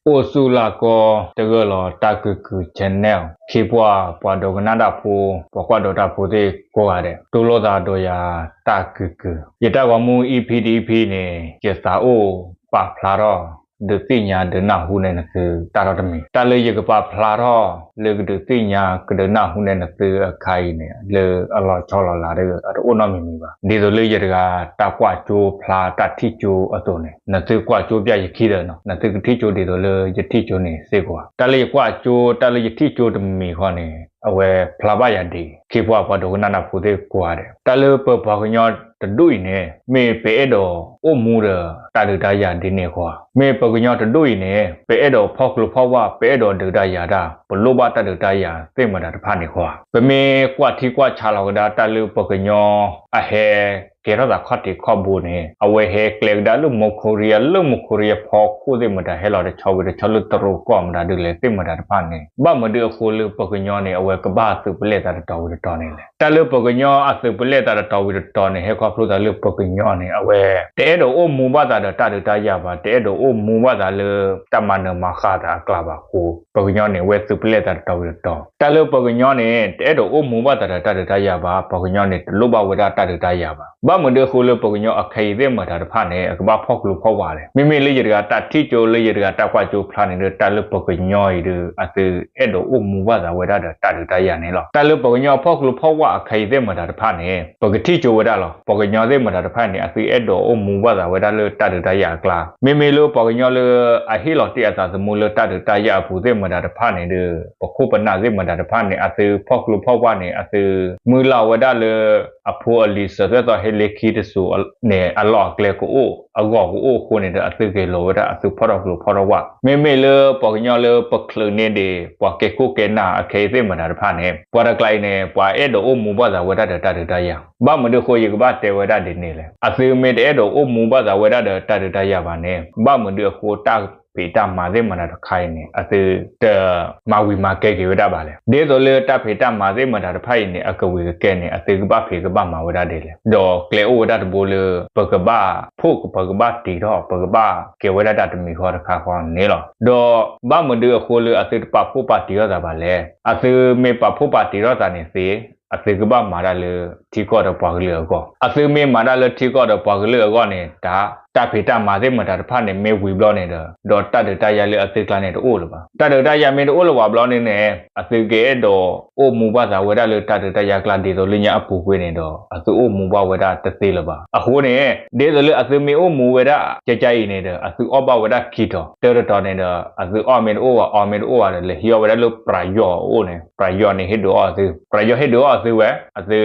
အိၣ်ဆူၣ်လၢ်ကီတဂၢၢ်လီၤ တၢ်ကုၢ်ကုၢ် channel ခ့ပှၢ် ပှၤဒိကနၣ်တၢ်ဖိ ပှၤကွၢ်ဒိတၢ်ဖိသ့ၣ်ကိးဂၤဒဲး တူၢ်လိာ်သးဒီးယၤတၢ်ကုၢ်ကုၢ် ယတၢ်ဂီၤမူ EP တ EP န့ၣ် ယသးအိၣ်ပာ်ဖျါထီၣ် ဒုးသ့ၣ်ညါဒုးနၢ်ဟူန့ၢ်နသုတၢ်ထီၣ်တမံၤ တၢ်လၢယကပာ်ဖျါထီၣ် လၢကဒုးသ့ၣ်ညါကဒုးနၢ်ဟူန့ၢ်နသုအခါအံၤန့ၣ် လၢအလီၤဆီလီၤလးဒီး အတအိၣ်နီတမံၤမံၤဘၣ်. ဒ်သိးလၢယတဂၤတၢ်ကွၢ်ကၠိဖျါတၢ်ထံၣ်ကၠိအသိးန့ၣ် နသုကွၢ်ကၠိပျၢ်ယခံဒီးနီၤ နသုကထံၣ်ကၠိဒ်သိးလၢယထံၣ်ကၠိန့ၣ်စ့ၢ်ကီးဧါ. တၢ်လၢယကွၢ်ကၠိ တၢ်လၢယထံၣ်ကၠိတမံၤဃီန့ၣ် အဝဲဖျါဘၣ်ယၤဒ်အံၤ ခ့ပှၢ်ပှၤဒိကနၣ်တၢ်ဖိသ့ၣ်ကိးဂၤဒဲး တၢ်လၢပပှၤကညီတဒူၣ်အံၤန့ၣ် မ့ၢ်ပအဲၣ်ဒိးအိၣ်မူဒီးတၢ်ဒုးတၢ်ယၤဒ်န့ၣ်အဃိဧါ, မ့ၢ်ပကညီတဒူၣ်အံၤန့ၣ် ပအဲၣ်ဒိးဖီၣ်ကျိဖီၣ်ဝါ ပအဲၣ်ဒိးဒုးတၢ်ယၤတၢ် ပလိၣ်ဘၣ်တၢ်ဒုးတၢ်ယၤသ့ၣ်မတၤတဖၣ်န့ၣ်အဃိဧါ. ပမ့ၢ်ကွၢ်ထံကွၢ်ဆးလီၤကဒါတၢ်လၢပကညီအဟဲကဲထီၣ်သးခီၣ်ထံးခီၣ်ဘိန့ၣ် အဝဲဟဲကျဲကဒါလၢမိၤခိရံယါ လၢမိၤခိရံယါဖီခိၣ်သ့ၣ်မတၤဟဲလီၤတဆီဝံၤတဆီလၢတရူးကီၢ်မတၤဒ်လဲၣ်သ့ၣ်မတၤတဖၣ်န့ၣ် ဘၣ်မနုၤအဃိလၢပကညီန့ၣ် အဝဲကဘၣ်သုးပလဲၣ်သးတတီၤဝံၤတတီၤန့ၣ်လဲၣ်. တၢ်လၢပကညီအသုးပလဲၣ်သးတတီၤဝံၤတတီၤန့ၣ် ဟဲခီဖျိသးလၢပကညီန့ၣ် အဝဲ တအဲၣ်ဒိးအိၣ်မူဘၣ်သးဒီးတၢ်ဒုးတၢ်ယၤဘၣ်, တအဲၣ်ဒိးအိၣ်မူဘၣ်သးလၢတၢ်မၤနၢၤမၤဃၣ်သးအကျါဘၣ်အဃိ ပကညီန့ၣ် အဝဲသုးပလဲၣ်သးတတီၤဝံၤတတီၤ. တၢ်လၢပကညီန့ၣ် တအဲၣ်ဒိးအိၣ်မူဘၣ်သးဒီးတၢ်ဒုးတၢ်ယၤဘၣ်, ပှၤကညီန့ၣ် တလိၣ်ဘၣ်ဝဲဒၣ်တၢ်ဒုးတၢ်ယၤဘၣ်. ဘၣ်မနုၤအဃိလၢပှၤကညီအခဲအံၤသ့ၣ်မတၤတဖၣ်န့ၣ် အကဘၣ်ဖီၣ်ကျိဖီၣ်ဝါလဲၣ်. မ့မ့ၢ်လၢယတဂၤတၢ်ထံၣ်ကၠိ လၢယတဂၤတၢ်ကွၢ်ကၠိဖျါန့ၣ်ဒီး တၢ်လၢပှၤကညီအံၤဒီး အသုအဲၣ်ဒိးအိၣ်မူဘၣ်သးဝဲဒၣ်ဒီးတၢ်ဒုးတၢ်ယၤန့ၣ်လီၤ. တၢ်လၢပှၤကညီအဖီၣ်ကျိဖီၣ်ဝါအခဲအံၤသ့ၣ်မတၤတဖၣ်န့ၣ် ပကထံၣ်ကၠိဝဲဒၣ်လီၤ. ပှၤကညီသ့ၣ်မတၤတဖၣ်န့ၣ် အသုအဲၣ်ဒိးအိၣ်မူဘၣ်သးဝဲဒၣ်လၢတၢ်ဒုးတၢ်ယၤအကျါ. မ့မ့ၢ်လၢပှၤကညီလၢအဟ့ၣ်လီၤတ့ၢ်အသးသမူလၢတၢ်ဒုးတၢ်ယၤအပူၤသ့ၣ်မတၤတဖၣ်န့ၣ်ဒီး ပခိၣ်ပနၢ်သ့ၣ်မတၤတဖၣ်န့ၣ် အသုဖီၣ်ကျိဖီၣ်ဝါန့ၣ် အသုမုၢ်လၢ်ဝဲဒၣ်လၢ အဖိအလံၤစၢၤသွဲၣ်သီဟ့လ့ခံတစိၤန့ၣ် အလီၢ်အကျဲကအိၣ် အဂီၢ်ကအိၣ်အဃိန့ၣ်ဒီး အသုက့ၤလီၤဝဲဒၣ်အသုဖီၣ်ထီၣ်ကျိဖီၣ်ထီၣ်ဝါ. မ့မ့ၢ်လၢပှၤကညီလၢပချုးန့ၢ်ဒံး ပှၤကဲခိၣ်ကဲနၢ်အခဲအံၤသ့ၣ်မတၤတဖၣ်န့ၣ် ပှၤတကျါအံၤန့ၣ် ပှၤအဲၣ်ဒိးအိၣ်မူဘၣ်သးဝဲဒၣ်ဒီးတၢ်ဒုးတၢ်ယၤ. ဘၣ်မနုၤအဃိယကဘၣ်တဲဝဲဒၣ်ဒ်န့ၣ်လဲၣ်. အသုမ့ၢ်တအဲၣ်ဒိးအိၣ်မူဘၣ်သးဝဲဒၣ်ဒီးတၢ်ဒုးတၢ်ယၤဘၣ်န့ၣ် ဘၣ်မနုၤအဃိတၢ်ဖံးတၢ်မၤသ့ၣ်မတၤတခါအံၤန့ၣ် အသုတမၤဝံၤမၤကဲက့ၤဝဲဒၣ်ဘၣ်လဲၣ်. ဒ်သိးလၢတၢ်ဖံးတၢ်မၤသ့ၣ်မတၤတဖၣ်အံၤန့ၣ် အကဝံၤကကဲန့ၣ် အသုကဘၣ်ဖံးကဘၣ်မၤဝဲဒၣ်ဒ်လဲၣ်. ဒီးကျဲအိၣ်ဝဲဒၣ်တဘိလၢ ပကဘၣ်ဖှိၣ် ပကဘၣ်တံးထီၣ် ပကဘၣ်ကဲဝဲဒၣ်တၢ်တမံၤဃီတခါဃီန့ၣ်လီၤ. ဒီးဘၣ်မနုၤအဃိလၢအသုတပာ်ဖှိၣ်ပာ်တံးထီၣ်သးဘၣ်လဲၣ်. အသုမ့ၢ်ပာ်ဖှိၣ်ပာ်တံးထီၣ်သးန့ၣ်သ့ အသုကဘၣ်မၤတၢ်လၢထံကီၢ်ဒီးပှၤကလုာ်အဂီၢ်. အသုမ့ၢ်မၤတၢ်လၢထံကီၢ်ဒီးပှၤကလုာ်အဂီၢ်န့ၣ် တၢ် တၢ်ဖံးတၢ်မၤသ့ၣ်မတၤတဖၣ်န့ၣ် မ့ၢ်ဝံၤဘျီန့ၣ်ဒီး ဒီးတၢ်ဒုးတၢ်ယၤလၢအသုကျါန့ၣ်တအိၣ်လၢၤဘၣ်. တၢ်ဒုးတၢ်ယၤမ့ၢ်တအိၣ်လၢၤဘၣ်ဘျီန့ၣ်န့ၣ် အသုကအဲၣ်ဒိးအိၣ်မူဘၣ်သးဝဲဒၣ်လၢတၢ်ဒုးတၢ်ယၤကျါ ဒ်သိးလၢညါအပူၤကွံာ်န့ၣ်ဒီး အသုအိၣ်မူဘၣ်ဝဲဒၣ်တသ့လၢၤဘၣ်. အဃိန့ၣ် ဒ်သိးလၢအသုမ့ၢ်အိၣ်မူဝဲဒၣ် ကကါအံၤန့ၣ်ဒီး အသုအီၣ်ဘၣ်ဝဲဒၣ်ခံတီၤ, တၢတတီၤန့ၣ်ဒီး အသုအီၣ်မ့ၢ်တအိၣ်ဘၣ် အီမ့ၢ်တအိၣ်ဘၣ်ဒီး လဲၤဟံးအီၣ်ဝဲဒၣ်လၢပယီၤအအိၣ်န့ၣ် ပယီၤန့ၣ်ဟ့ၣ်ဒုးအီၣ်အသု, ပယီၤဟ့ၣ်ဒုးအီၣ်အသုဝဲ အသ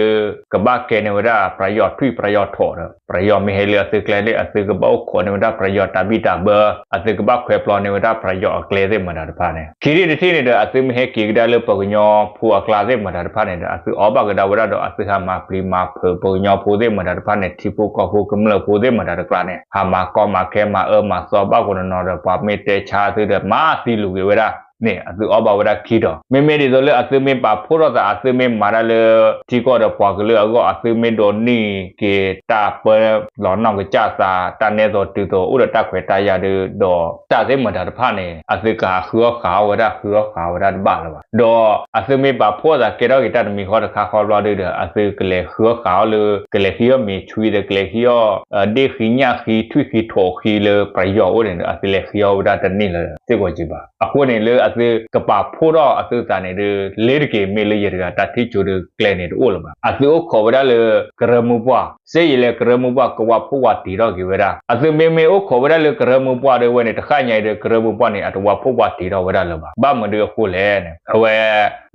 ုကဘၣ်ကဲန့ၢ်ဝဲဒၣ် ပယီၤထွံၣ်ပယီၤထိးဒီး ပယီၤမ့ၢ်ဟဲလၢအသုကျဲန့ၣ် အသုကဘၣ်အိၣ်ခိးန့ၢ်ဝဲဒၣ်ပယီၤတၢ်ဘံၣ်တၢ်ဘၢ, အသုကဘၣ်ခွဲးပျီန့ၢ်ဝဲဒၣ်ပယီၤအကျဲသ့ၣ်မတၤတဖၣ်န့ၣ်. ခံထံၣ်တထံၣ်န့ၣ်ဒီး အသုမ့ၢ်ဟဲက့ၤကဒါလၢပှၤကညီဖိအကျါသ့ၣ်မတၤတဖၣ်န့ၣ်ဒီး အသုအီၣ်ဘၣ်ကဒါဝဲဒၣ်ဒီး အသုဟးမၤပျံၤမၤဖုးပှၤကညီဖိသ့ၣ်မတၤတဖၣ်န့ၣ် ထံဖိကီၢ်ဖိကမျၢၢ်ဖိသ့ၣ်မတၤတကျါန့ၣ် ဟးမၤကီမၤခဲမၤအၢမၤသီဘၣ်ကိးနီၢ်နီၢ်ဒီး ပှၤမ့ၢ်တဲဆါအသုဒီး မၤသံလူၤက့ၤဝဲဒၣ် န့ၣ် အသုအီၣ်ဘၣ်ဝဲဒၣ်ခံတီၤ. မ့မ့ၢ်ဒ်သိးလၢအသုမ့ၢ်ပာ်ဖှိၣ်ထီၣ်သး အသုမ့ၢ်မၤတၢ်လၢထံကီၢ်ဒီးပှၤကလုာ်အဂီၢ် အသုမ့ၢ်ဒိးန့ၢ်က့ၤတၢ်ပၢလီၤနီၢ်ကစၢ်သး တၢ်နဲသိးတုၤသိး အိၣ်ဒီးတၢ်ခွဲးတၢ်ယာ်ဒီး ဒီးတၢ်သ့ၣ်မတၤတဖၣ်န့ၣ် အသုကဃုအီၣ်ဃာ်အီၣ်ဝဲဒၣ် ဃုအီၣ်ဃာ်အီၣ်ဝဲဒၣ်တဘၣ်လၢၤဘၣ်. ဒီးအသုမ့ၢ်ပာ်ဖှိၣ်အသးကဲထီၣ်က့ၤတၢ်တမံၤဃီတခါဃီဘျီဒီး အသုကလဲၤဃုအီၣ်ဃာ်အီၣ်လၢ ကလဲၤဃ့အီၣ်မ့ၤဆွံဒီး ကလဲၤဃ့အီၣ် ဒ့ၣ်ဃံညၣ်ဃံ ထွံၣ်ဃံထိးဃံလၢပယီၤအိၣ်န့ၣ်ဒီး အသုလဲၤဃ့အီၣ်ဝဲဒၣ်တန့ၢ်လၢၤစ့ၢ်ကီးက့ၤဘၣ်. အဃိန့ၣ်လၢအသုကပာ်ဖှိၣ်ထီၣ်အသုသးန့ၣ်ဒီး လ့ၤတက့ၤ မ့ၢ်လၢယတဂၤတၢ်ထံၣ်ကၠိဒီးကျဲန့ၣ်တအိၣ်လၢၤဘၣ်. အသုအိၣ်ခိးဝဲဒၣ်လၢ ကရၢမိၢ်ပှၢ် စ့ယလဲၣ် ကရၢမိၢ်ပှၢ်ကဝးဖှိၣ်ဝးတံးထီၣ်က့ၤဝဲဒၣ်. အသုမ့မ့ၢ်အိၣ်ခိးဝဲဒၣ်လၢကရၢမိၢ်ပှၢ်ဒီးဝဲန့ၣ် တဃၣ်ညါအံၤဒီး ကရၢမိၢ်ပှၢ်န့ၣ် အတဝးဖှိၣ်ဝးတံးထီၣ်ဝဲဒၣ်လၢၤဘၣ်. ဘၣ်မနုၤအဃိလဲၣ်န့ၣ် အဝဲ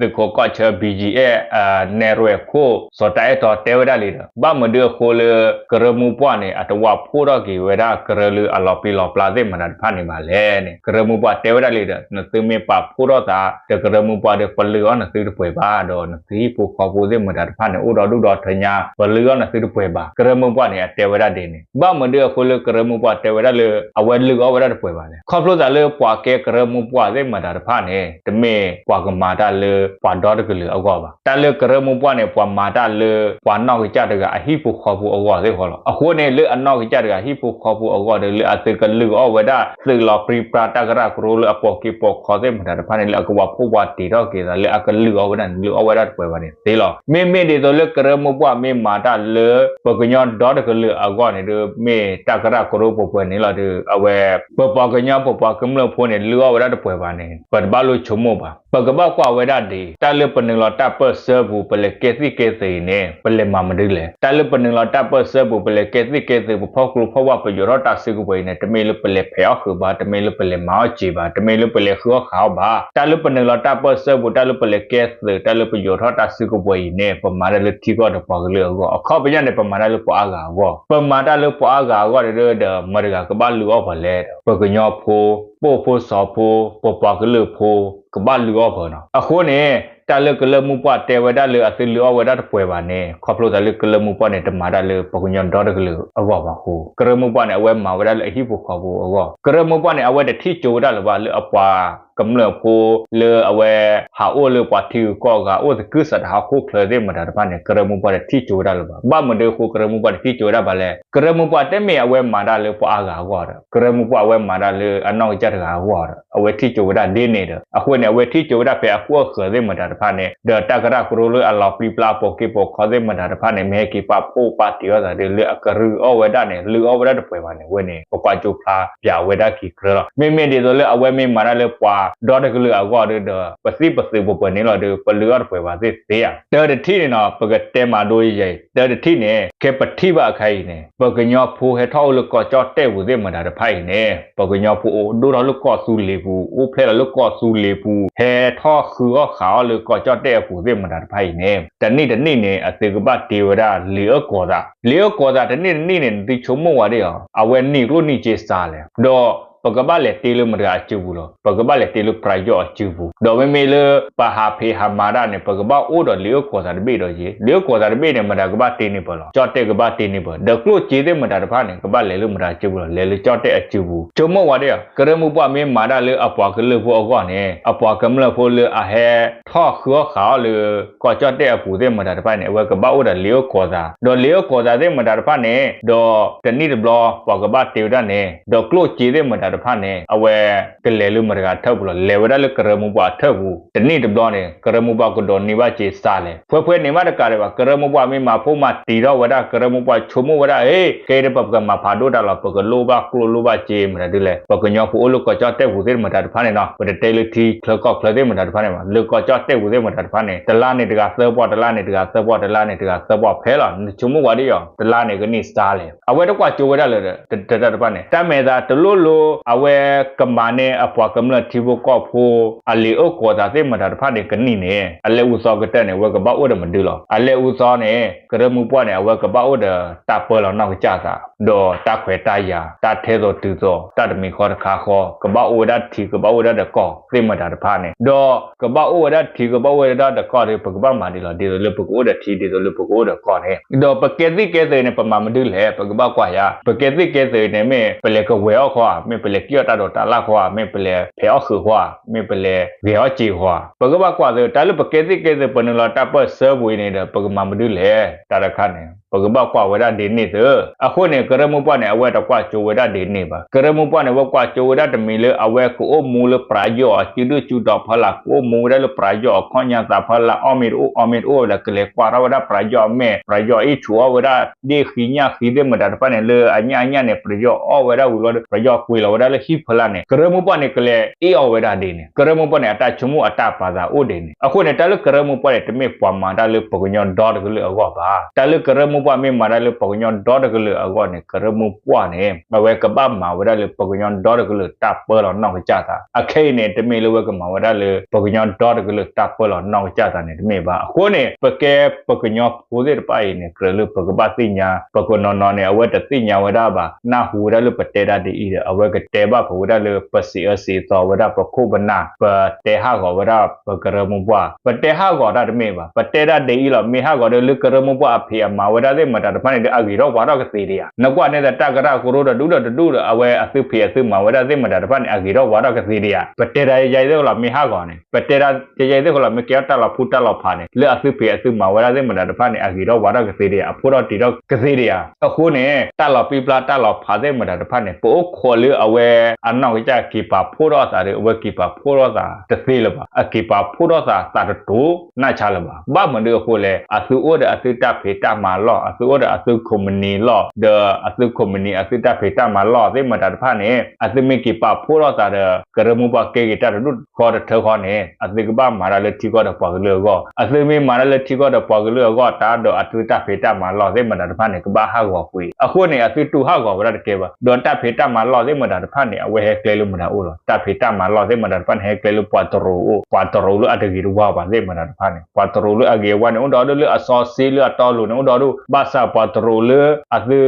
သုးခိးကီၢ်ဆၢ ဘံၣ်ယံၣ်အဲၣ် နဲၣ်ရွဲၣ်ခိၣ် စီၤတၢ်အဲၣ်တီတဲဝဲဒၣ်လံဒီး ဘၣ်မနုၤအဃိလၢ ကရၢမိၢ်ပှၢ်န့ၣ် အတဝးဖှိၣ်ထီၣ်က့ၤဝဲဒၣ် ကရၢလၢအလီၤပျံၤလီၤပျါသ့ၣ်မတၤတဖၣ်န့ၣ်ဘၣ်လဲၣ်န့ၣ် ကရၢမိၢ်ပှၢ်တဲဝဲဒၣ်လံဒီး နသုမ့ၢ် ပာ်ဖှိၣ်ထီၣ်သး ဒီးကရၢမိၢ်ပှၢ်ဒီး ပလုာ်အီၣ်နသုတပှဲၤဘၣ်, ဒီးနသုဟံၣ်ဖိဃီဖိသ့ၣ်မတၤတဖၣ်န့ၣ် အိၣ်ဒီးဒူၣ်ဒီးထၢညါ ပလုာ်အီၣ်နသုတပှဲၤဘၣ်. ကရၢမိၢ်ပှၢ်န့ၣ် အတဲဝဲဒၣ်ဒ်န့ၣ်. ဘၣ်မနုၤအဃိလၢကရၢမိၢ်ပှၢ်တဲဝဲဒၣ်လၢ အဝဲလုာ်အီၣ်ဝဲဒၣ်တပှဲၤဘၣ်လဲၣ်. ခီဖျိသးလၢပှၤကဲကရၢမိၢ်ပှၢ်သ့ၣ်မတၤတဖၣ်န့ၣ် တမ့ၢ်ပှၤကမၤတၢ်လၢပှၤဒီတကလုာ်အဂီၢ်ဘၣ်. တၢ်လၢကရၢမိၢ်ပှၢ်န့ၣ် ပှၤမၤတၢ်လၢ ပှၤနီၢ်ကစၢ်တဂၤအဟံၣ်ဖိဃီဖိအဂီၢ်သ့ၣ်ဃီလီၤ. အဃိန့ၣ် လၢအနီၢ်ကစၢ်တဂၤဟံၣ်ဖိဃီဖိအဂီၢ်ဒီး လၢအသုးကလုာ်အီၣ်ဝဲဒၣ် သုးလီၤပြံပြါတၢ်ကရၢကရိလၢအပိာ်က့ၤပိာ်ခီသ့ၣ်မတၤတဖၣ်န့ၣ် လၢအကဝၤဖှိၣ်ဝၤတံာ်ထီၣ်က့ၤသး လၢအကလုာ်အီၣ်ဝဲဒၣ်န့ၣ် လုာ်အီၣ်ဝဲဒၣ်တပှဲၤဘၣ်န့ၣ်သ့လီၤ. မ့မ့ၢ်ဒ်သိးလၢကရၢမိၢ်ပှၢ်မ့ၢ်မၤတၢ်လၢ ပှၤကညီဒီတကလုာ်အဂီၢ်န့ၣ်ဒီး မ့ၢ်တၢ်ကရၢကရိပှဲၤပှဲၤန့ၣ်လီၤဒီး အဝဲ ပပှၤကညီပပှၤကမျၢၢ်ဖိန့ၣ် လုာ်အီၣ်ဝဲဒၣ်တပှဲၤဘၣ်န့ၣ် ပတဘၣ်လိၣ်ဆိကမိၣ်ဘၣ်. ပကဘၣ်ကွၢ်ဝဲဒၣ်ဒ် တၢ်လၢပနုာ်လီၤတၢ်ပၢၢ်ဆၢပူၤ ပလဲၤကဲသံၣ်ကဲသုးအံၤန့ၣ် ပလဲၤမၤမနုၤလဲၣ်. တၢ်လၢပနုာ်လီၤတၢ်ပၢၢ်ဆၢပူၤ ပလဲၤကဲသံၣ်ကဲသုး ပဖီၣ်ကျိဖီၣ်ဝါ ပယိးထီၣ်တၢ်စုကဝဲၤအံၤန့ၣ် တမ့ၢ်လၢပလဲၤဖဲးအီၣ်ဃုာ်ဘၣ်, တမ့ၢ်လၢပလဲၤမၤအီၣ်စ့ဘၣ်, တမ့ၢ်လၢပလဲၤဃုအီၣ်ဃုအီၣ်ဘၣ်. တၢ်လၢပနုာ်လီၤတၢ်ပၢၢ်ဆၢပူၤ တၢ်လၢပလဲၤကဲသုး တၢ်လၢပယိးထီၣ်တၢ်စုကဝဲၤအံၤန့ၣ် ပမၤတၢ်လၢထံကီၢ်ဒီးပှၤကလုာ်အဂီၢ်, အခီပညီန့ၣ် ပမၤတၢ်လၢပှၤအါဂၤအဂီၢ်, ပမၤတၢ်လၢပှၤအါဂၤအဂီၢ်ဒီး ဒီးမတၤတဂၤကဘၣ်လုာ်အီၣ်ပှၤလဲၣ်ဒီး ပှၤကညီဖိ ပှၤဖိစီၤဖိ ပပှၤကလုာ်ဖိ ကဘၣ်လုာ်အီၣ်ပှၤနီၤ. အဃိန့ၣ် တၢ်လၢကရၢမိၢ်ပှၢ်တဲဝဲဒၣ်လၢအသုးလုာ်အီၣ်ဝဲဒၣ်တပှဲၤဘၣ်န့ၣ် ခီဖျိသးလၢကရၢမိၢ်ပှၢ်န့ၣ် တမၤတၢ်လၢပှၤကညီဒီတကလုာ်အဂီၢ်ဘၣ်အဃိ ကရၢမိၢ်ပှၢ်န့ၣ် အဝဲမၤဝဲဒၣ်လၢအဟံၣ်ဖိဃီဖိအဂီၢ်. ကရၢမိၢ်ပှၢ်န့ၣ် အဝဲတထံၣ်ကၠိဝဲဒၣ်လၢၤဘၣ် လၢအပှၤကမျၢၢ်ဖိ လၢအဝဲဟးအိၣ်လၢပှၤထံဂုၤကီၢ်ဂၤ အိၣ်သကုၤဆးဒးဟီၣ်ခိၣ်ချၢသ့ၣ်မတၤတဖၣ်န့ၣ် ကရၢမိၢ်ပှၢ်တထံၣ်ကၠိဝဲဒၣ်လၢၤဘၣ်. ဘၣ်မနုၤအဃိ ကရၢမိၢ်ပှၢ်တထံၣ်ကၠိဝဲဒၣ်ဘၣ်လဲၣ်. ကရၢမိၢ်ပှၢ်တမ့ၢ်အဝဲမၤတၢ်လၢပှၤအါဂၤအဂီၢ်ဒီး ကရၢမိၢ်ပှၢ်အဝဲမၤတၢ်လၢအနီၢ်ကစၢ်တဂၤအဂီၢ်ဒီး အဝဲထံၣ်ကၠိဝဲဒၣ်ဒ်န့ၣ်ဒီး အဃိန့ၣ် အဝဲထံၣ်ကၠိဝဲဒၣ်ဖဲအဃိအဃၢၤသ့ၣ်မတၤတဖၣ်န့ၣ် ဒီးတၢ်ကရၢကရိလၢအလီၤပြံပြါအပိာ်က့ၤပိာ်ခီသ့ၣ်မတၤတဖၣ်န့ၣ် မ့ၢ်ဟဲက့ၤပာ်ဖှိၣ်ပာ်တံာ်အီၣ်သးဒီး လၢအကလုာ်အီၣ်ဝဲဒၣ်န့ၣ် လုာ်အီၣ်ဝဲဒၣ်တပှဲၤဘၣ်န့ၣ် အဝဲန့ၣ် ပကွၢ်ကၠိဖျါပၠးဝဲဒၣ်က့ၤကြၢးလီၤ. မ့မ့ၢ်ဒ်သိးလၢအဝဲမ့ၢ်မၤတၢ်လၢပှၤဒီတကလုာ်အဂီၢ်ဒီး ပသံၣ်ပသုးပှဲၤပှဲၤန့ၣ်လီၤဒီး ပလုာ်အီၣ်တပှဲၤဘၣ်သ့ၣ်သ့ဧါ. တၢတထံၣ်န့ၣ်နီၤ ပကတဲမးဒိယဲၢ် တၢတထံၣ်န့ၣ် ခဲပထံၣ်ဘၣ်အခါအံၤန့ၣ် ပှၤကညီဖိဟဲထီၣ်အိၣ်လၢကီၢ်ကၠီၣ်တဲၣ်ပူၤသ့ၣ်မတၤတဖၣ်အံၤန့ၣ် ပှၤကညီဖိအိၣ်ဒိၣ်ထီၣ်လၢကီၢ်သူလ့ၤပူၤ အိၣ်ဖျဲၣ်လီၤလၢကီၢ်သူလ့ၤပူၤ ဟဲထီၣ်ဃုအီၣ်ဃုအီၣ်လၢကီၢ်ကၠီၣ်တဲၣ်အပူၤသ့ၣ်မတၤတဖၣ်အံၤန့ၣ် တနံၣ်တနံၣ်န့ၣ် အသုးကဘၣ်တ့ဝဲဒၣ်လံာ်အၢၣ်ကီၤသး လံာ်အၢၣ်ကီၤသးတနံၣ်တနံၣ်န့ၣ် နသုဆိကမိၣ်ဝဲဒၣ်အီၤ အဝဲနံၣ်ကျိၣ်နံၣ်စ့စှၤလဲၣ် ဒီးပကဘၣ်လဲၤတ့လၢမတၤတဂၤအစုပူၤလီၤ. ပကဘၣ်လဲၤတ့လၢပယီၤအစုပူၤ ဒီးမ့မ့ၢ်လၢပဟးဖံးဟးမၤတၢ်န့ၣ် ပကဘၣ်အိၣ်ဒီးလံာ်အၢၣ်ကီၤသးတဘ့ၣ်ဒီးက့ၤ လံာ်အၢၣ်ကီၤသးတဘ့ၣ်န့ၣ် မတၤကဘၣ်တ့န့ၢ်ပှၤလီၤ. ကၠီၣ်တဲၣ်ကဘၣ်တ့န့ၢ်ပှၤ ဒီးကျိၣ်စ့သ့ၣ်မတၤတဖၣ်န့ၣ် ကဘၣ်လဲၤလၢမတၤစုပူၤလီၤ. လဲၤလၢကၠီၣ်တဲၣ်အစုပူၤ ဆိကမိၣ်ဝဲဒၣ်အီၤ ကရၢမိၢ်ပှၢ်မ့ၢ်မၤတၢ်လၢအပှၤကလုာ်ဖိအဂီၢ်န့ၣ် အပှၤကမျၢၢ်ဖိလၢအဟဲထီၣ်ဃုအီၣ်ဃုအီၣ်လၢ ကီၢ်ကၠီၣ်တဲၣ်အပူၤသ့ၣ်မတၤတဖၣ်န့ၣ် အဝဲကဘၣ်အိၣ်ဒီးလံာ်အၢၣ်ကီၤသး ဒီးလံာ်အၢၣ်ကီၤသးသ့ၣ်မတၤတဖၣ်န့ၣ် ဒီးတနံၣ်တဘျီပှၤကဘၣ်တ့ဝဲဒၣ်န့ၣ် ဒီးကျိၣ်စ့သ့ၣ်မတၤတဖၣ်န့ၣ် အဝဲကလဲၤလၢမတၤတဂၤထၢၣ်ပူၤလီၤ. လဲၤဝဲဒၣ်လၢကရၢမိၢ်ပှၢ်အထၢၣ်ပူၤ တနံၣ်တဘျီန့ၣ် ကရၢမိၢ်ပှၢ်ကဒိးန့ၢ်ဘၣ်စ့စှၤလဲၣ်. ဖဲဖဲန့ၣ်မးတကးဒံးဘၣ် ကရၢမိၢ်ပှၢ်မ့ၢ်မၤဖှိၣ်မၤတံာ်ထီၣ်ဝဲဒၣ် ကရၢမိၢ်ပှၢ်ဆိကမိၣ်ဝဲဒၣ် အ့ ခဲအံၤဒီးပကမၤဖးဒိၣ်တၢ်လီၤ ပကလိၣ်ဘၣ်ကျိၣ်လိၣ်ဘၣ်စ့မတၤဒ်လဲၣ်. ပှၤကညီဖိအိၣ်လၢကီၢ်ကၠီၣ်တဲၣ်ပူၤသ့ၣ်မတၤတဖၣ်န့ၣ်နီၤ ပတတဲလၢထံချၢကီၢ်ချၢသ့ၣ်မတၤတဖၣ်န့ၣ်ဘၣ် လၢကီၢ်ကၠီၣ်တဲၣ်ပူၤသ့ၣ်မတၤတဖၣ်န့ၣ် တလါန့ၣ်တဂၤသၢပီၢ် တလါန့ၣ်တဂၤသၢပီၢ် တလါန့ၣ်တဂၤသၢပီၢ်ဖဲလီၤ. နဆိကမိၣ်ဝဲဒၣ်အီၤ တလါန့ၣ်ကန့ၢ်စှၤလဲၣ်. အဝဲတကွၢ်ကၠိဝဲဒၣ်လၢ တၢ်တဖၣ်န့ၣ် တၢ်မဲာ်သးတလိၣ်လိၣ် အဝဲကမၤန့ၢ်အပှၤကမျၢၢ်ထံဖိကီၢ်ဖိ အလံာ်အၢၣ်ကီၤသးသ့ၣ်မတၤတဖၣ်န့ၣ်ကနံၣ်န့ၣ် အလဲၤအူသီကတၢၢ်န့ၣ် အဝဲကဘၣ်အိၣ်ဒီးမဒုလီၤ. အလဲၤအူသီန့ၣ် ကရၢမိၢ်ပှၢ်န့ၣ် အဝဲကဘၣ်အိၣ်ဒီးတၢ်ပၢလီၤနီၢ်ကစၢ်သး ဒီးတၢ်ခွဲးတၢ်ယာ် တၢ်ထဲသိးတုၤသိး တၢ်တမံၤဃီတခါဃီ ကဘၣ်အိၣ်ဝဲဒၣ်ထံ ကဘၣ်အိၣ်ဝဲဒၣ်ဒီးကီၢ်သ့ၣ်မတၤတဖၣ်န့ၣ် ဒီးကဘၣ်အိၣ်ဝဲဒၣ်ထံ ကဘၣ်အိၣ်ဝဲဒၣ်ဒီးကီၢ်ဒီး ပကဘၣ်မၤဒ်လဲၣ် ဒ်သိးလၢပကအိၣ်ဒီးထံ ဒ်သိးလၢပကအိၣ်ဒီးကီၢ်န့ၣ် ဒီးပကဲသံၣ်ကဲသုးန့ၣ် ပမၤမဒုလဲၣ် ပကဘၣ်ကွၢ်ယၤ ပကဲသံၣ်ကဲသုးန့ၣ် မ့ၢ်ပလဲၤကဝဲၤအီၣ်ဃီဧါ မ့ၢ်ပလဲၤကံၣ်အီၣ်တၢ်ဒိးတၢ်လၣ်ဃီဧါ မ့ၢ်ပလဲၤဖဲးအီၣ်ဃုာ်ဃီဧါ မ့ၢ်ပလဲၤဂဲၤအီၣ်စ့ဃီဧါ ပကဘၣ်ကွၢ်သု တၢ်လၢပကဲသံၣ်ကဲသုး ပနုာ်လီၤတၢ်ပၢၢ်ဆၢပူၤအံၤန့ၣ်ဒီး ပကမၤမဒုလဲၣ် တၢ်တခါန့ၣ် ပကဘၣ်ကွၢ်ဝဲဒၣ်ဒ်န့ၣ်သု အဃိန့ၣ် ကရၢမိၢ်ပှၢ်န့ၣ် အဝဲတကွၢ်ကၠိဝဲဒၣ်ဒ်န့ၣ်ဘၣ်. ကရၢမိၢ်ပှၢ်န့ၣ် အဝဲကွၢ်ကၠိဝဲဒၣ်တမံၤလၢ အဝဲကအိၣ်မူလၢပယီၤအစုဒုၣ်စုတီၤဖီလာ် ကအိၣ်မူဝဲဒၣ်လၢပယီၤအခီၣ်ညါသးဖီလာ် အီၣ်မ့ၢ်တအိၣ် အီမ့ၢ်တအိၣ်ဝဲဒၣ် ကလဲၤကွၢ်ထီၣ်ဝဲဒၣ်ပယီၤအမဲာ် ပယီၤအ့ၣ်ဆူၣ်အီၣ်ဝဲဒၣ် ဒ့ၣ်ဃံညၣ်ဃံသ့ၣ်မတၤတဖၣ်န့ၣ် လၢအညၣ်အညၣ်န့ၣ် ပယီၤအီၣ်ဝဲဒၣ်ဝံၤလီၤဒီး ပယီၤကွံာ်လီၤဝဲဒၣ်လၢဟံၣ်ဖီလာ်န့ၣ် ကရၢမိၢ်ပှၢ်န့ၣ် ကလဲၤအ့ၣ်အီၣ်ဝဲဒၣ်ဒ်န့ၣ် ကရၢမိၢ်ပှၢ်န့ၣ် အတၢ်ဆိကမိၣ်အတၢ်ပာ်သးအိၣ်ဒ်န့ၣ် အဃိန့ၣ် တၢ်လၢကရၢမိၢ်ပှၢ်န့ၣ် တမ့ၢ်ပှၤမၤတၢ်လၢပှၤကညီဒီတကလုာ်အဂီၢ်ဘၣ်. တၢ်လၢကရၢ ကရၢမိၢ်ပှၢ်မ့ၢ်မၤတၢ်လၢပှၤကညီဒီတကလုာ်အဂီၢ်န့ၣ် ကရၢမိၢ်ပှၢ်န့ၣ် အဝဲကဘၣ်မၤဝဲဒၣ်လၢပှၤကညီဒီတကလုာ်တၢ်ပၢလီၤနီၢ်ကစၢ်သး. အခဲအံၤန့ၣ် တမ့ၢ်လၢဝဲကမၤဝဲဒၣ်လၢပှၤကညီဒီတကလုာ်တၢ်ပၢလီၤနီၢ်ကစၢ်သးန့ၣ် တမ့ၢ်ဘၣ်. အဃိန့ၣ် ပကဲပှၤကညီဖိသ့ၣ်တဖၣ်အံၤန့ၣ် ကြၢးလၢပကဘၣ်သ့ၣ်ညါ ပှၤကညီနီၤန့ၣ် အဝဲတသ့ၣ်ညါဝဲဒၣ်ဘၣ် နၢ်ဟူဝဲဒၣ်လၢပတဲတၢ်ဒ်အံၤဒီး အဝဲကတဲဘၣ်ပှၤဝဲဒၣ်လၢပစံးအၢစံးသီဝဲဒၣ်ပခိၣ်ပနၢ် ပတဲဟးဂီၤဝဲဒၣ်ပကရၢမိၢ်ပှၢ် ပတဲဟးဂီၤတၢ်တမ့ၢ်ဘၣ်. ပတဲတၢ်ဒ်အံၤလီၤ မ့ၢ်ဟးဂီၤဒီးလၢကရၢမိၢ်ပှၢ်အဖံးအမၤဝဲဒၣ်သ့ၣ်မတၤတဖၣ်န့ၣ်ဒီး အဂ့ၤထီၣ်ဝါထီၣ်ကသ့ဒံးဧါ. နကွၢ်န့ၣ်ဒီးတၢ်ကရၢကရိတဒူၣ်ဒီးတဒူၣ်ဒီး အဝဲအသုဖံးအသုမၤဝဲဒၣ်သ့ၣ်မတၤတဖၣ်န့ၣ် အဂ့ၤထီၣ်ဝါထီၣ်ကသ့ဒံးဧါ. ပတဲတၢ်ယယဲသ့ၣ်ဃီလီၤ မ့ၢ်ဟးဂီၤန့ၣ် ပတဲတၢ်ယယဲသ့ၣ်ဃီလီၤ မ့ၢ်ကဲထီၣ်တၢ်လီၤဖှူတၢ်လီၤဖးန့ၣ် လၢအသုဖံးအသုမၤဝဲဒၣ်သ့ၣ်မတၤတဖၣ်န့ၣ် အဂ့ၤထီၣ်ဝါထီၣ်ကသ့ဒံးဧါ အဖှိၣ်ထီၣ်တံၤထီၣ်ကသ့ဒံးဧါ. အဃိန့ၣ် တၢ်လီၤပျံၤပျါတၢ်လီၤဖးသ့ၣ်မတၤတဖၣ်န့ၣ် ပအိၣ်ခိးလၢအဝဲအနီၢ်ကစၢ်က့ၤပာ်ဖှိၣ်ထီၣ်အသးဒီး အဝဲက့ၤပာ်ဖှိၣ်ထီၣ်သးတသ့လၢၤဘၣ်. အက့ၤပာ်ဖှိၣ်ထီၣ်သးသးတတိၤနၢ်ဆါလၢၤဘၣ်. ဘၣ်မနုၤအဃိလဲၣ် အသုအိၣ်ဒီးအသုတၢ်ဖံးတၢ်မၤလီၢ် အသုအိၣ်ဒီးအသု company လီၢ် ဒီးအသု company အသုတၢ်ဖံးတၢ်မၤလီၢ်သ့ၣ်မတၤတဖၣ်န့ၣ် အသုမ့ၢ်က့ၤပာ်ဖှိၣ်ထီၣ်သးဒီး ကရၢမိၢ်ပှၢ်ကဲက့ၤတၢ်တဒူၣ်ဃီတထၢဃီန့ၣ် အသုကဘၣ်မၤတၢ်လၢထံကီၢ်ဒီးပှၤကလုာ်အဂီၢ်. အသုမ့ၢ်မၤတၢ်လၢထံကီၢ်ဒီးပှၤကလုာ်အဂီၢ် တၢ်ဒီးအသုတၢ်ဖံးတၢ်မၤလီၢ်သ့ၣ်မတၤတဖၣ်န့ၣ် ကဘၣ်ဟးဂီၤကွံာ်. အဃိန့ၣ် အသုတူၢ်ဟးဂီၤဝဲဒၣ်တကဲဘၣ်. ဒီးတၢ်ဖံးတၢ်မၤလီၢ်သ့ၣ်မတၤတဖၣ်န့ၣ် အဝဲဟဲကျဲလၢမတၤအိၣ်လီၤ. တၢ်ဖံးတၢ်မၤလီၢ်သ့ၣ်မတၤတဖၣ်န့ၣ် ဟဲကျဲလၢပှၤတရူးအိၣ် ပှၤတရူးလၢအတဂ့ၤတဝါဘၣ်သ့ၣ်မတၤတဖၣ်န့ၣ် ပှၤတရူးလၢအဂ့ၤအဝါန့ၣ် အိၣ်ဒီးဒိၣ် လၢအစီဆှံလၢအတီလိၤန့ၣ် အိၣ်ဒီးဒိၣ် ဘၣ်ဆၣ်ပှၤတရူးလၢအသု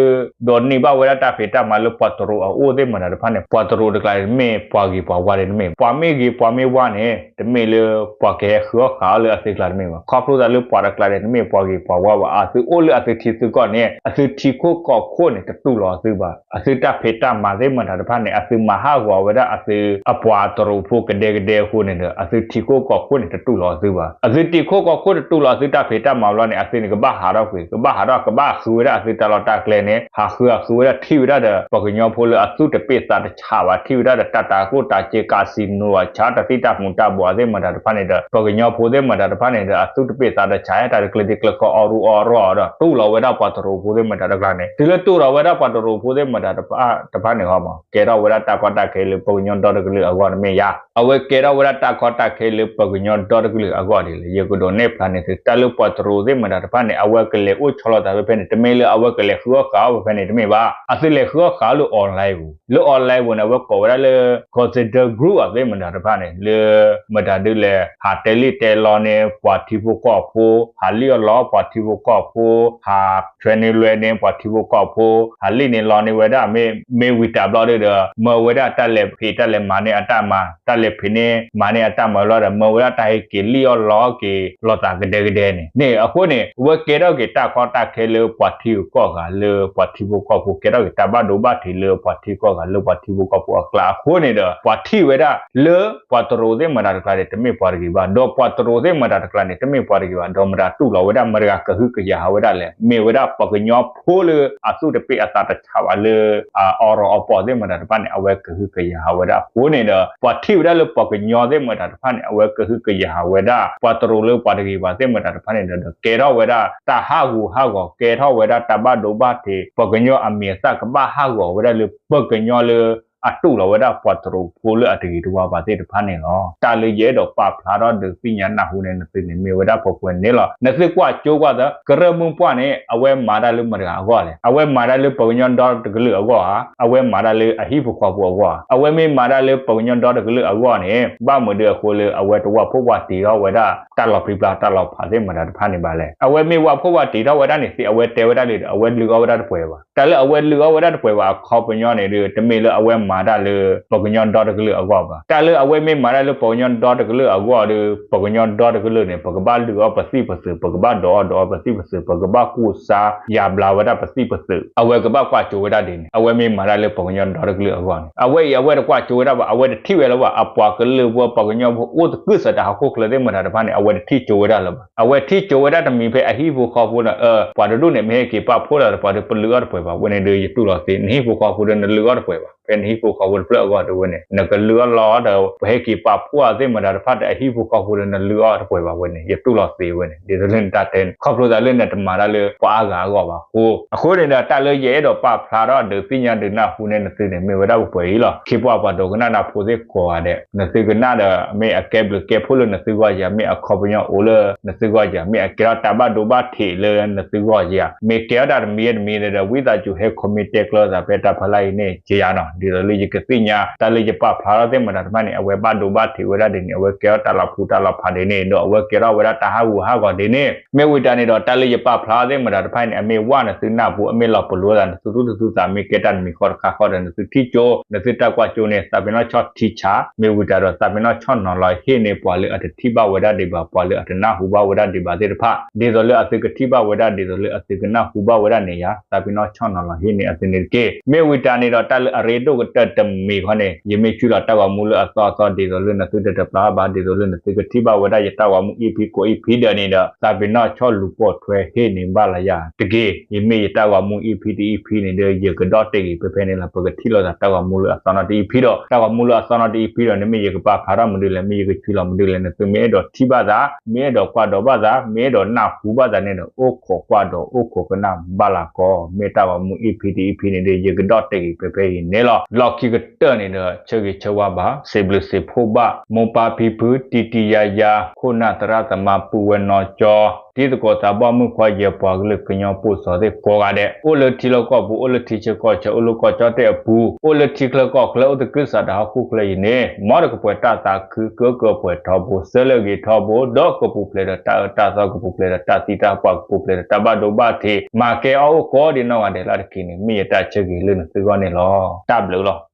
ဒိးန့ၢ်ဘၣ်ဝဲဒၣ်တၢ်ဖံးတၢ်မၤလၢပှၤတရူးအအိၣ်သ့ၣ်မတၤတဖၣ်န့ၣ် ပှၤတရူးတကျါန့ၣ် မ့ၢ်ပှၤဂ့ၤပှၤဝါန့ၣ်တမ့ၢ်. ပှၤမ့ၢ်ဂ့ၤပှၤမ့ၢ်ဝါန့ၣ် တမ့ၢ်လၢပှၤကဟဲဃုအီၣ်ဃုအီလၢအသုကျါတမ့ၢ်ဘၣ်. ခီဖျိသးလၢပှၤတကျါန့ၣ် တမ့ၢ်ပှၤဂ့ၤပှၤဝါဘၣ်. အသုအိၣ်လၢအသုထံသုကီၢ်န့ၣ် အသုထံခိၣ်ကီၢ်ခိၣ်န့ၣ် တတူၢ်လိာ်အသုဘၣ်. အသုတၢ်ဖံးတၢ်မၤသ့ၣ်မတၤတဖၣ်န့ၣ် အသုမၤဟးဂီၤဝဲဒၣ်အသု အပှၤတရူးဖိကဒဲကဒဲအဃိန့ၣ်ဒီး အသုထံခိၣ်ကီၢ်ခိၣ်န့ၣ် တတူၢ်လိာ်အသုဘၣ်. အသုထံခိၣ်ကီၢ်ခိၣ်တတူၢ်လိာ်အသုတၢ်ဖံးတၢ်မၤဘျီန့ၣ် အသုန့ၣ်ကဘၣ်ဟးထီၣ်ကွံာ် ကဘၣ်ဟးထီၣ် ကဘၣ်ဃုဝဲဒၣ်အသုတၢ်လီၢ်တၢ်ကျဲန့ၣ် ဟးဃုအဃုဝဲဒၣ်ထံၣ်ဝဲဒၣ်ဒီး ပှၤကညီဖိလၢအသူၣ်တပ့ၢ်သးတဆးဘၣ် ထံၣ်ဝဲဒၣ်ဒီးတၢ်တၤကျိၣ်တၤစ့ casino အဆးတၢ်သံတၢ်မူၤတၢ်ဘှီးသ့ၣ်မတၤတဖၣ်န့ၣ်ဒီး ပှၤကညီဖိသ့ၣ်မတၤတဖၣ်န့ၣ်ဒီး အသူၣ်တပ့ၢ်သးတဆး ဟဲတၢ်တကျဲၤသ့ၣ်ကျဲၤခီအီၣ်ရူအီၣ်ရီၣ်ဒီး တူၢ်လိာ်ဝဲဒၣ်ပှၤတရူးဖိသ့ၣ်မတၤတကျါန့ၣ် တုၤလၢတူၢ်လိာ်ဝဲဒၣ်ပှၤတရူးဖိသ့ၣ်မတၤတဖၣ်န့ၣ်ဟီမး ကဲထီၣ်ဝဲဒၣ်တၢ်ကီတၢ်ခဲလၢပှၤကညီဒီတကလုာ်အဂီၢ်န့ၣ်မ့ၢ်ယါ အဝဲကဲထီၣ်ဝဲဒၣ်တၢ်ကီတၢ်ခဲလၢပှၤကညီဒီတကလုာ်အဂီၢ်ဒ်လဲၣ် ယကဒိးနဲၣ်ဖျါန့ၢ်သု တၢ်လၢပှၤတရူးသ့ၣ်မတၤတဖၣ်န့ၣ် အဝဲကလဲၤအိၣ်ဆီလီၤသးဖဲဖဲန့ၣ် တမ့ၢ်လၢအဝဲကလဲၤဃုအီၣ်ဃုအီဖဲဖဲန့ၣ်တမ့ၢ်ဘၣ်. အသုလဲၤဃုအီၣ်ဃုအီလၢ online ပူၤ လၢ online ပူၤန့ၣ် အဝဲကိးဝဲဒၣ်လၢ Crusader Group အသ့ၣ်မတၤတဖၣ်န့ၣ် လၢ မတၤဒုလဲၣ် ဟးတဲလံၣ်တဲလီန့ၣ် ပှၤထံဖိကီၢ်ဖိ ဟးလံၣ်အီၣ်လီအီၣ်ပှၤထံဖိကီၢ်ဖိ ဟးဆွဲန့ၢ်လွဲန့ၢ်ပှၤထံဖိကီၢ်ဖိ ဟးလံၣ်န့ၢ်လီန့ၢ်ဝဲဒၣ် မ့ၢ်ဝံၤတၢ်ဘျီဒုဒီး မၢဝဲဒၣ်တၢ်လဲၤဖံးတၢ်လဲၤမၤန့ၢ်အတၢ်မၤ တၢ်လဲၤဖံးန့ၢ်မၤန့ၢ်အတၢ်မၤလီၤဒီး မၢဝဲဒၣ်တၢ်ဟဲက့ၤလံၣ်အီၣ်လီအီၣ်က့ၤလိာ်သးကဒဲကဒဲန့ၣ် န့ၣ်အဃိန့ၣ် အဝဲကဲထီၣ်က့ၤတၢ်ကီတၢ်ခဲလၢပှၤထံဂုၤကီၢ်ဂၤလၢပှၤထံဖိကီၢ်ဖိ ကဲထီၣ်က့ၤတၢ်ဘၣ်ဒိဘၣ်ထံးလၢပှၤထံကီၢ်ဂၤလၢပှၤထံဖိကီၢ်ဖိအကျါအဃိန့ၣ်ဒီး ပှၤထံၣ်ဝဲဒၣ်လၢပှၤတရူးသ့ၣ်မတၤတကျါန့ၣ် တမ့ၢ်ပှၤတဂ့ၤဘၣ် ဒီးပှၤတရူးသ့ၣ်မတၤတကျါန့ၣ် တမ့ၢ်ပှၤတဂ့ၤဘၣ် ဒီးမတၤတူၢ်လိာ်ဝဲဒၣ် မတၤကဟုကယာ်ဟးဝဲဒၣ်လဲၣ် မ့ၢ်ဝဲဒၣ်ပှၤကညီဖိလၢအသူၣ်တပ့ၢ်အသးတဆးဘၣ်လၢ အအီၣ်ရီအီပီၢ်သ့ၣ်မတၤတဖၣ်န့ၣ် အဝဲကဟုကယာ်ဟးဝဲဒၣ်အဃိန့ၣ်ဒီး ပှၤထံၣ်ဝဲဒၣ်လၢပှၤကညီသ့ၣ်မတၤတဖၣ်န့ၣ် အဝဲကဟုကယာ်ဟးဝဲဒၣ် ပှၤတရူးလၢပှၤတဂ့ၤဘၣ်သ့ၣ်မတၤတဖၣ်န့ၣ်ဒီး ကဲထီၣ်ဝဲဒၣ်တၢ်ဟးဂူာ်ဟးဂီၤ ကဲထီၣ်ဝဲဒၣ်တၢ်ဘၣ်ဒိဘၣ်ထံး ပှၤကညီအမံၤအသၣ်ကဘၣ်ဟးဂီၤဝဲဒၣ်လၢပှၤကညီလၢ အတူၢ်လိာ်ဝဲဒၣ်ပှၤတရူးဖိလၢအတဂ့ၤတဝါဘၣ်သ့ၣ်တဖၣ်န့ၣ်လီၤ. တၢ်လၢယအဲၣ်ဒိးပာ်ဖျါထီၣ်ဒုးသ့ၣ်ညါနၢ်ဟူန့ၣ် နသုန့ၣ်မ့ၢ်ဝဲဒၣ်ပှဲၤပှဲၤန့ၣ်လီၤ. နသုကွၢ်ကၠိကွၢ်သၢ ကရၢမိၢ်ပှၢ်န့ၣ် အဝဲမၤတၢ်လၢမတၤတဂၤအဂီၢ်လဲၣ်. အဝဲမၤတၢ်လၢပှၤကညီဒီတကလုာ်အဂီၢ်ဧါ, အဝဲမၤတၢ်လၢအဟံၣ်ဖိဃီဖိအဂီၢ်ဧါ. အဝဲမ့ၢ်မၤတၢ်လၢပှၤကညီဒီတကလုာ်အဂီၢ်န့ၣ် ဘၣ်မနုၤအဃိလၢအဝဲတဝၢ်ဖှိၣ်ဝၢ်တံာ်ထီၣ်ဝဲဒၣ်တၢ်လီၤပြံပြါတၢ်လီၤဖးသ့ၣ်မတၤတဖၣ်န့ၣ်ဘၣ်လဲၣ်. အဝဲမ့ၢ်ဝၢ်ဖှိၣ်ဝၢ်တံာ်ထီၣ်ဝဲဒၣ်န့ၣ်သ့ အဝဲတဲဝဲဒၣ်လံဒီး အဝဲလုၢ်အီၣ်ဝဲဒၣ်တပှဲၤဘၣ်. တၢ်လၢအဝဲလုၢ်အီၣ်ဝဲဒၣ်တပှဲၤဘၣ်အခီပညီန့ၣ်ဒီး တမ့ၢ်လၢအဝဲမၤတၢ်လၢပှၤကညီဒီတကလုာ်အဂီၢ်ဘၣ်. တၢ်လၢအဝဲမ့ၢ်မၤတၢ်လၢပှၤကညီဒီတကလုာ်အဂီၢ်ဒီး ပှၤကညီဒီတကလုာ်န့ၣ် ပကဘၣ်လုၢ်အီၣ်ပသံၣ်ပသုး, ပကဘၣ်ဒိးအီၣ်ဒိးအီပသံၣ်ပသုး, ပကဘၣ်ကူၣ်စါယါဘျါဝဲဒၣ်ပသံၣ်ပသုး. အဝဲကဘၣ်ကွၢ်ကၠိဝဲဒၣ်ဒ်န့ၣ် အဝဲမ့ၢ်မၤတၢ်လၢပှၤကညီဒီတကလုာ်အဂီၢ်န့ၣ်. အဝဲအံၤအဝဲတကွၢ်ကၠိဝဲဒၣ်ဘၣ်, အဝဲတထံၣ်ဝဲလၢၤဘၣ်. အပှၤကလုာ်ဖိပှၤကညီဖိအိၣ်သကုၤဆးတၢ်ဟီၣ်ခိၣ်ချၢသ့ၣ်မတၤတဖၣ်န့ၣ် အဝဲတထံၣ်ကၠိဝဲဒၣ်လၢၤဘၣ်. အဝဲထံၣ်ကၠိဝဲဒၣ်တမံၤဖဲအဟံၣ်ဖိဃီဖိန့ၣ် ပှၤတဒူၣ်န့ၣ် မ့ၢ်ဟဲက့ၤပာ်ဖှိၣ်လၢၤတပှၤဒီး ပလုၢ်အီၣ်တပှဲၤဘၣ်. ဝဲန့ၣ်ဒီးယတူၢ်လိာ်သ့ နဟံၣ်ဖိဃီဖိဒီးနလုၢ်အီၣ်တပှဲၤဘၣ်. ဖဲနဟံၣ်ဖိဃီဖိတဖျၢၣ်အဂီၢ်တဝဲန့ၣ် နကလုၢ်အီၣ်လီၤဒီး ပဟဲက့ၤပာ်ဖှိၣ်အသ့ၣ်မတၤတဖၣ်ဒီးအဟံၣ်ဖိဃီဖိဒီးနလုၢ်အီၣ်တပှဲၤဘၣ်ဝဲန့ၣ် ယတူၢ်လိာ်သ့ဝဲန့ၣ် ဒ်သိးလၢနတၢ်တဲန့ၣ် ခီဖျိသးလၢနတမၤတၢ်လၢပှၤအါဂၤအဂီၢ်ဘၣ်အဃိ အဃိန့ၣ်ဒီး တၢ်လၢယအဲၣ်ဒိးပာ်ဖျါထီၣ်ဒုးသ့ၣ်ညါဒုးနၢ်ဟူန့ၢ်နသုန့ၣ် မ့ၢ်ဝဲဒၣ်ပှဲၤပှဲၤအံၤလီၤ. ခ့ပှၤပှၤဒိကနၣ်တၢ်ဖိသ့ၣ်ကိးဂၤဒဲး နသုကနၣ်ဒီး မ့ၢ်အကဲဘျုးကဲဖှိၣ်လၢနသုဂီၢ်ဧါ, မ့ၢ်အခီပညီအိၣ်လၢနသုဂီၢ်ဧါ, မ့ၢ်အကဲထီၣ်တၢ်ဘၣ်ဒိဘၣ်ထံးလၢနသုဂီၢ်ဧါ, မ့ၢ်ကဲထီၣ်တၢ်တမံၤတမံၤဒီး ဝံသးစူၤဟဲ comment တဲကျၢၤသးဖဲတၢ်ဖီလာ်အံၤန့ၣ်ကယၤနီၤ. ဒ်သိးလၢယကသ့ၣ်ညါ တၢ်လၢယပာ်ဖျါထီၣ်သ့ၣ်မတၤတဖၣ်န့ၣ် အဝဲဘၣ်ဒိဘၣ်ထံးဝဲဒၣ်ဒ်န့ၣ် အဝဲကဲထီၣ်တၢ်လီၤဖူးတၢ်လီၤဖးဒ်န့ၣ် ဒီးအဝဲကဲထီၣ်ဝဲဒၣ်တၢ်ဟးဂူာ်ဟးဂီၤဒ်န့ၣ် မ့ၢ်ဝံၤတၢ်န့ၣ်ဒီး တၢ်လၢယပာ်ဖျါထီၣ်သ့ၣ်မတၤတဖၣ်န့ၣ် အမ့ၢ်ဝဲနသုနၢ်ပူၤ အမ့ၢ်လီၤပလိာ်သးနသုသူၣ်တသုသး မ့ၢ်ကဲတၢ်တမံၤဃီတခါဃီဒီး နသုထံၣ်ကၠိ နသုတၢ်ကွၢ်ကၠိန့ၣ် သးပ့ၤနီၣ်ဆီၣ်ထံဆး မ့ၢ်ဝံၤတၢ်ဒီး သးပ့ၤနီၣ်ဆီၣ်နီၤလီၤဟ့ၣ်န့ၢ်ပှၤလၢအတထံၣ်ဘၣ်ဝဲဒၣ်ဒံးဘၣ် ပှၤလၢအတနၢ်ဟူဘၣ်ဝဲဒၣ်ဒံးဘၣ်သ့ၣ်တဖၣ် ဒ်သိးလၢအသုကထံၣ်ဘၣ်ဝဲဒၣ် ဒ်သိးလၢအသုကနၢ်ဟူဘၣ်ဝဲဒၣ်န့ၣ်ယၤ သးပ့ၤနီၣ်ဆီၣ်နီၤလီၤဟ့ၣ်န့ၢ်အသုန့ၣ်တက့ၢ်. မ့ၢ်ဝံၤတၢ်န့ၣ်ဒီး တၢ်လၢအရ့ဒိၣ်ကတၢၢ်တမံၤဃီန့ၣ် ယမ့ၢ်ဆှၢလီၤတၢ်ဂီၤမူလၢအသီအသီ ဒ်သိးလၢနသုတတပျၢ်ဘၣ် ဒ်သိးလၢနသုကထံၣ်ဘၣ်ဝဲဒၣ်ယတၢ်ဂီၤမူ EP ကိး EP ဒီးန့ၣ်ဒီး သးပ့ၤနီၣ်ဆီၣ်လူၤပိာ်ထွဲဟ့ၣ်န့ၢ်ဘၣ်လၢယၤတက့ၢ်. ယမ့ၢ်ယတၢ်ဂီၤမူ EP တ EP န့ၣ်ဒီး ယကဒီၣ်တဲာ်ဂ့ၤဖဲဖဲန့ၣ်လီၤ. ပကထံၣ်လိာ်သးတၢ်ဂီၤမူလၢအသီနီတ EP ဒီး တၢ်ဂီၤမူလၢအသီနီတ EP ဒီး နမ့ၢ်ယကပာ်ဖျါထီၣ်မနုၤလဲၣ် မ့ၢ်ယကဆှၢလီၤမနုၤလဲၣ် နသုမ့ၢ်အဲၣ်ဒိးထံၣ်ဘၣ်သး မ့ၢ်အဲၣ်ဒိးကွၢ်ဒိးဘၣ်သး မ့ၢ်အဲၣ်ဒိးနၢ်ဟူဘၣ်သးန့ၣ်ဒီး အိၣ်ခိးကွၢ်ဒိးအိၣ်ခိးကနၣ်ဘၣ်လၢကီး မ့ၢ်တၢ်ဂီၤမူ EP တ EP န့ၣ်ဒီး ယကဒီၣ်တဲာ်ဂ့ၤဖဲဖဲအံၤန့ၣ်လီၤ. လီၢ်ခံကတၢၢ်န့ၣ်ဒီး ဆၢဂ့ၤဆၢဝါဘၣ် စံးဘျုးစံးဖှိၣ်ဘၣ် မိၢ်ပၢ်ဖံဖု တံၤတံၤယါယါ ခိၣ်နၢ်သရၣ်သမါ ပုၢ်ဝဲၢ်နီၢ်ကၠီ တံၤသကိးသးဘီၣ်မုၣ်ခွါယဲၢ်ပှၤကလုာ်ကညီပိာ်စီၤသ့ၣ်ကိးဂၤဒဲး အိၣ်လၢထံလီၢ်ကီၢ်ပူၤ အိၣ်လၢထံဆၢကီၢ်ဆၢ အိၣ်လၢကီၢ်ကၠီၣ်တဲၣ်အပူၤ အိၣ်လၢထံချၢကီၢ်ချၢ အိၣ်သကုၤဆးဒးဟီၣ်ခိၣ်ချၢအံၤန့ၣ် မ်တကပှဲၤတၢ်သးခု ကကပှဲၤထီဘိ ဆၢလၢအဂ့ၤထီဘိ ဒီးကပူၤဖျဲးဒီးတၢ်အၢတၢ်သီ ကပူၤဖျဲးဒီးတၢ်သံတၢ်ပှၢ် ကပူၤဖျဲးဒီးတၢ်ဘၣ်ဒိဘၣ်ထံး မၤကဲအီၣ်အိၣ်ကိးဒံးနီၢ်ဂၤဒဲးလၢ်တက့ၢ်န့ၣ် မ့ၢ်ယတၢ်ဆၢဂ့ၤလၢနသုဂီၢ်န့ၣ်လီၤ. တၢ်ဘျုးလီၤ.